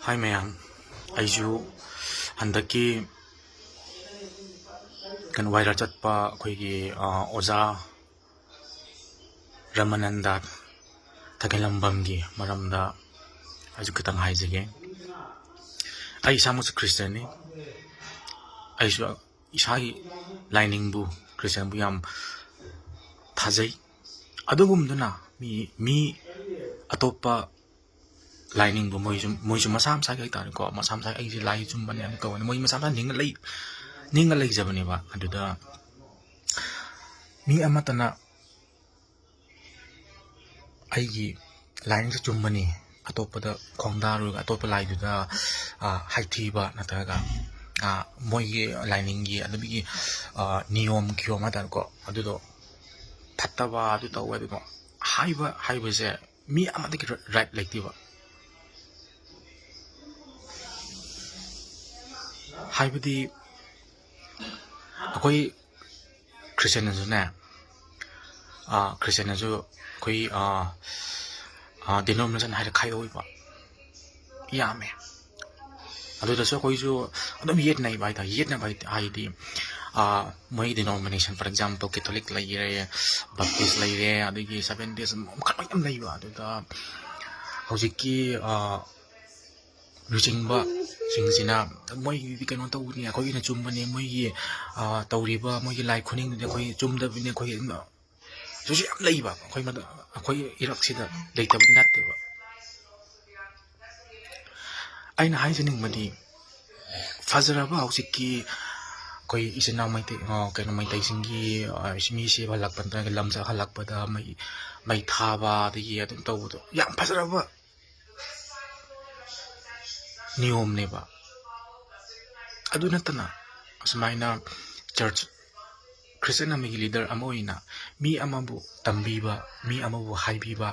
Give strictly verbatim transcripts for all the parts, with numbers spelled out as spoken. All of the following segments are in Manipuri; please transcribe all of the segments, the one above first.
ꯍꯥꯏ ꯃꯌꯥꯝ, ꯑꯩꯁꯨ ꯍꯟꯗꯛꯀꯤ ꯀꯩꯅꯣ viral ꯆꯠꯄ ꯑꯩꯈꯣꯏꯒꯤ, ꯑ, ꯑꯣꯖꯥ ꯔꯃꯅꯟꯗ ꯊꯥꯒꯦꯜꯂꯝꯕꯝꯒꯤ ꯃꯔꯝꯗ ꯑꯩꯁꯨ ꯈꯤꯇꯪ ꯍꯥꯏꯖꯒꯦ꯫ ꯑꯩ ꯏꯁꯥꯃꯛꯁꯨ ꯈ꯭ꯔꯤꯁꯇꯤꯌꯥꯟꯅꯤ꯫ ꯑꯩꯁꯨ ꯏꯁꯥꯒꯤ ꯂꯥꯏꯅꯤꯡꯕꯨ, ꯈ꯭ꯔꯤꯁꯇꯤꯌꯥꯟꯕꯨ ꯌꯥꯝ ꯊꯥꯖꯩ꯫ ꯑꯗꯨꯒꯨꯝꯗꯨꯅ ꯃꯤ, ꯃꯤ ꯑꯇꯣꯞꯄ ꯂꯥꯏꯅꯤꯡꯕ ꯃꯣꯏꯁꯨ, ꯃꯣꯏꯁꯨ ꯃꯁꯥ ꯃꯁꯥꯒꯤ ꯍꯥꯏꯇꯥꯔꯦꯀꯣ, ꯃꯁꯥ ꯃꯁꯥꯒꯤ "ꯑꯩꯁꯦ ꯂꯥꯏ ꯆꯨꯝꯕꯅꯦ", ꯑꯗꯨ ꯇꯧꯕꯅꯦ, ꯃꯣꯏ ꯃꯁꯥ ꯃꯁꯥ ꯅꯤꯡꯉ ꯂꯩ-, ꯅꯤꯡꯉ ꯂꯩꯖꯕꯅꯦꯕ꯫ ꯑꯗꯨꯗ ꯃꯤ ꯑꯃꯠꯇꯅ "ꯑꯩꯒꯤ ꯂꯥꯏꯅꯤꯡꯁꯦ ꯆꯨꯝꯕꯅꯤ, ꯑꯇꯣꯞꯄꯗ ꯈꯣꯡꯗꯥꯔꯣꯏꯒ", ꯑꯇꯣꯞꯄ ꯂꯥꯏꯗꯨꯗ, ꯑ, ꯍꯥꯏꯊꯤꯕ ꯅꯠꯇ꯭ꯔꯒ, ꯑ, ꯃꯣꯏꯒꯤ ꯂꯥꯏꯅꯤꯡꯒꯤ ꯑꯗꯨꯒꯤ, ꯑ, ꯅꯤꯌꯣꯝ ꯈꯤꯌꯣꯝ ꯍꯥꯏꯇꯥꯔꯦꯀꯣ, ꯑꯗꯨꯗꯣ ꯐꯠꯇꯕ, ꯑꯗꯨ ꯇꯧꯋꯦ, ꯑꯗꯨꯗꯣ ꯍꯥꯏꯕ ꯍꯥꯏꯕꯁꯦ ꯃꯤ ꯑꯃꯗꯒꯤ ꯔ-, right ꯂꯩꯇꯦꯕ꯫ ꯍꯥꯏꯕꯗꯤ ꯑꯩꯈꯣꯏ ꯈ꯭ꯔꯤꯁꯇꯤꯌꯥꯟꯅꯁꯨꯅꯦ, ꯑ, ꯈ꯭ꯔꯤꯁꯇꯤꯌꯥꯟꯅꯁꯨ ꯑꯩꯈꯣꯏ, ꯑ, ꯑ, denomination ꯍꯥꯏꯔ ꯈꯥꯏꯗꯣꯛꯏꯕ ꯌꯥꯝꯃꯦ꯫ ꯑꯗꯨꯗꯁꯨ ꯑꯩꯈꯣꯏꯁꯨ ꯑꯗꯨꯝ ꯌꯦꯠꯅꯩꯕ ꯍꯥꯏꯇꯥꯔꯦ꯫ ꯌꯦꯠꯅꯕ ꯍꯥꯏ-, ꯍꯥꯏꯗꯤ, ꯑ, ꯃꯣꯏ denomination, for example, Catholic ꯂꯩꯔꯦ, Baptist ꯂꯩꯔꯦ, ꯑꯗꯒꯤ Seventh Day ꯃꯈꯜ ꯃꯌꯥꯝ ꯂꯩꯕ꯫ ꯑꯗꯨꯗ ꯍꯧꯖꯤꯛꯀꯤ, ꯑ, ꯂꯨꯆꯤꯡꯕꯁꯤꯡꯁꯤꯅ ꯃꯣꯏꯒꯤꯗꯤ ꯀꯩꯅꯣ ꯇꯧꯕꯅꯤ, ꯑꯩꯈꯣꯏꯒꯤꯅ ꯆꯨꯝꯕꯅꯤ, ꯃꯣꯏꯒꯤ, ꯑ, ꯇꯧꯔꯤꯕ ꯃꯣꯏꯒꯤ ꯂꯥꯏ ꯈꯨꯅꯤꯡꯗꯨꯗꯤ ꯑꯩꯈꯣꯏ ꯆꯨꯝꯗꯕꯅꯤ, ꯑꯩꯈꯣꯏ ꯑꯗꯨꯝ, ꯁꯤꯁꯨ ꯌꯥꯝ ꯂꯩꯕ꯫ ꯑꯩꯈꯣꯏ ꯃꯗ-, ꯑꯩꯈꯣꯏ ꯏꯔꯛꯁꯤꯗ ꯂꯩꯇꯕꯗꯤ ꯅꯠꯇꯦꯕ꯫ ꯑꯩꯅ ꯍꯥꯏꯖꯅꯤꯡꯕꯗꯤ, ꯐꯖꯔꯕ ꯍꯧꯖꯤꯛꯀꯤ ꯑꯩꯈꯣꯏ ꯏꯆꯤꯟ ꯏꯅꯥꯎ ꯃꯩꯇꯩ, ꯑ, ꯀꯩꯅꯣ, ꯃꯩꯇꯩꯁꯤꯡꯒꯤ, ꯑ, ꯃꯤꯁꯤ ꯍꯜꯂꯛꯄ ꯅꯠꯇ꯭ꯔꯒ ꯂꯝ ꯆꯠ ꯍꯜꯂꯛꯄꯗ ꯃꯩ, ꯃꯩ ꯊꯥꯕ, ꯑꯗꯒꯤ ꯑꯗꯨꯝ ꯇꯧꯕꯗꯣ ꯌꯥꯝ ꯐꯖꯔꯕ ꯅꯤꯌꯣꯝꯅꯦꯕ꯫ ꯑꯗꯨ ꯅꯠꯇꯅ ꯑꯁꯨꯃꯥꯏꯅ church, ꯈ꯭ꯔꯤꯁꯇꯤꯌꯥꯟ ꯑꯃꯒꯤ leader ꯑꯃ ꯑꯣꯏꯅ ꯃꯤ ꯑꯃꯕꯨ ꯇꯝꯕꯤꯕ, ꯃꯤ ꯑꯃꯕꯨ ꯍꯥꯏꯕꯤꯕ,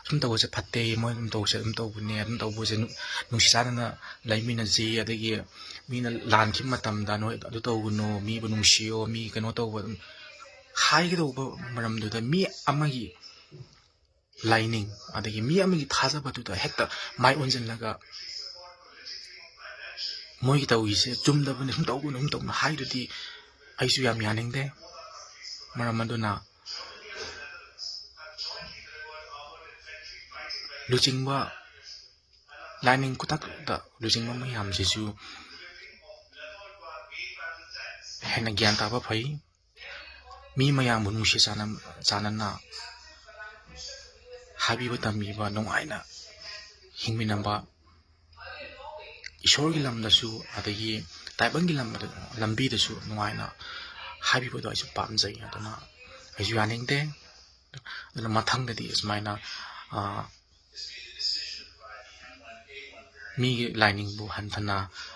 "ꯁꯨꯝ ꯇꯧꯕꯁꯦ ꯐꯠꯇꯦ, ꯃꯣꯏ ꯑꯗꯨꯝ ꯇꯧꯕꯁꯦ ꯑꯗꯨꯝ ꯇꯧꯕꯅꯦ, ꯑꯗꯨꯝ ꯇꯧꯕꯁꯦ ꯅꯨ-, ꯅꯨꯡꯁꯤ ꯆꯥꯟꯅꯅ ꯂꯩꯃꯤꯟꯅꯁꯤ", ꯑꯗꯒꯤ ꯃꯤꯅ ꯂꯥꯟꯈꯤꯕ ꯃꯇꯝꯗ "ꯅꯣꯏ ꯑꯗꯨ ꯇꯧꯒꯅꯨ, ꯃꯤꯕꯨ ꯅꯨꯡꯁꯤꯌꯣ", ꯃꯤ ꯀꯩꯅꯣ ꯇꯧꯕ ꯑꯗꯨꯝ ꯍꯥꯏꯒꯗꯧꯕ ꯃꯔꯝꯗꯨꯗ ꯃꯤ ꯑꯃꯒꯤ ꯂꯥꯏꯅꯤꯡ, ꯑꯗꯒꯤ ꯃꯤ ꯑꯃꯒꯤ ꯊꯥꯖꯕꯗꯨꯗ ꯍꯦꯛꯇ ꯃꯥꯏ ꯑꯣꯟꯁꯤꯜꯂꯒ ꯃꯣꯏꯒꯤ ꯇꯧꯔꯤꯁꯦ ꯆꯨꯝꯗꯕꯅꯤ, ꯁꯨꯝ ꯇꯧꯒꯅꯨ, ꯁꯨꯝ ꯇꯧꯅ ꯍꯥꯏꯗꯨꯗꯤ ꯑꯩꯁꯨ ꯌꯥꯝ ꯌꯥꯅꯤꯡꯗꯦ꯫ ꯃꯔꯝ ꯑꯗꯨꯅ ꯂꯨꯆꯤꯡꯕ, ꯂꯥꯏꯅꯤꯡ ꯈꯨꯇꯛꯇ ꯂꯨꯆꯤꯡꯕ ꯃꯌꯥꯝꯁꯤꯁꯨ ꯍꯦꯟꯅ ꯒ꯭ꯌꯥꯟ ꯇꯥꯕ ꯐꯩ꯫ ꯃꯤ ꯃꯌꯥꯝꯕꯨ ꯅꯨꯡꯁꯤ ꯆꯥꯟꯅ-, ꯆꯥꯟꯅꯅ ꯍꯥꯏꯕꯤꯕ ꯇꯝꯕꯤꯕ, ꯅꯨꯡꯉꯥꯏꯅ ꯍꯤꯡꯃꯤꯟꯅꯕ, ꯏꯁꯣꯔꯒꯤ ꯂꯝꯗꯁꯨ ꯑꯗꯒꯤ ꯇꯥꯏꯕꯪꯒꯤ ꯂꯝꯗ, ꯂꯝꯕꯤꯗꯁꯨ ꯅꯨꯡꯉꯥꯏꯅ ꯍꯥꯏꯕꯤꯕꯗꯣ ꯑꯩꯁꯨ ꯄꯥꯝꯖꯩ꯫ ꯑꯗꯨꯅ ꯑꯩꯁꯨ ꯌꯥꯅꯤꯡꯗꯦ꯫ ꯑꯗꯨꯅ ꯃꯊꯪꯗꯗꯤ ꯁꯨꯃꯥꯏꯅ, ꯑ, ꯃꯤꯒꯤ ꯂꯥꯏꯅꯤꯡꯕꯨ ꯍꯟꯊꯅ,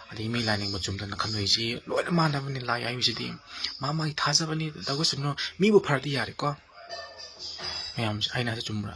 ꯑꯗꯒꯤ ꯃꯤ ꯂꯥꯏꯅꯤꯡꯕꯨ ꯆꯨꯝꯗꯅ ꯈꯟꯕꯩꯁꯤ ꯂꯣꯏꯅ ꯃꯥꯟꯅꯕꯅꯤ꯫ ꯂꯥꯏ ꯍꯥꯏꯕꯁꯤꯗꯤ ꯃꯥ ꯃꯥꯒꯤ ꯊꯥꯖꯕꯅꯤ, ꯇꯧꯒꯁꯅꯨ, ꯃꯤꯕꯨ ꯐꯔꯗꯤ ꯌꯥꯔꯦꯀꯣ꯫ ꯃꯌꯥꯝꯁꯦ ꯑꯩꯅ ꯍꯥꯏꯁꯦ ꯆꯨꯝꯕ꯭ꯔꯥ?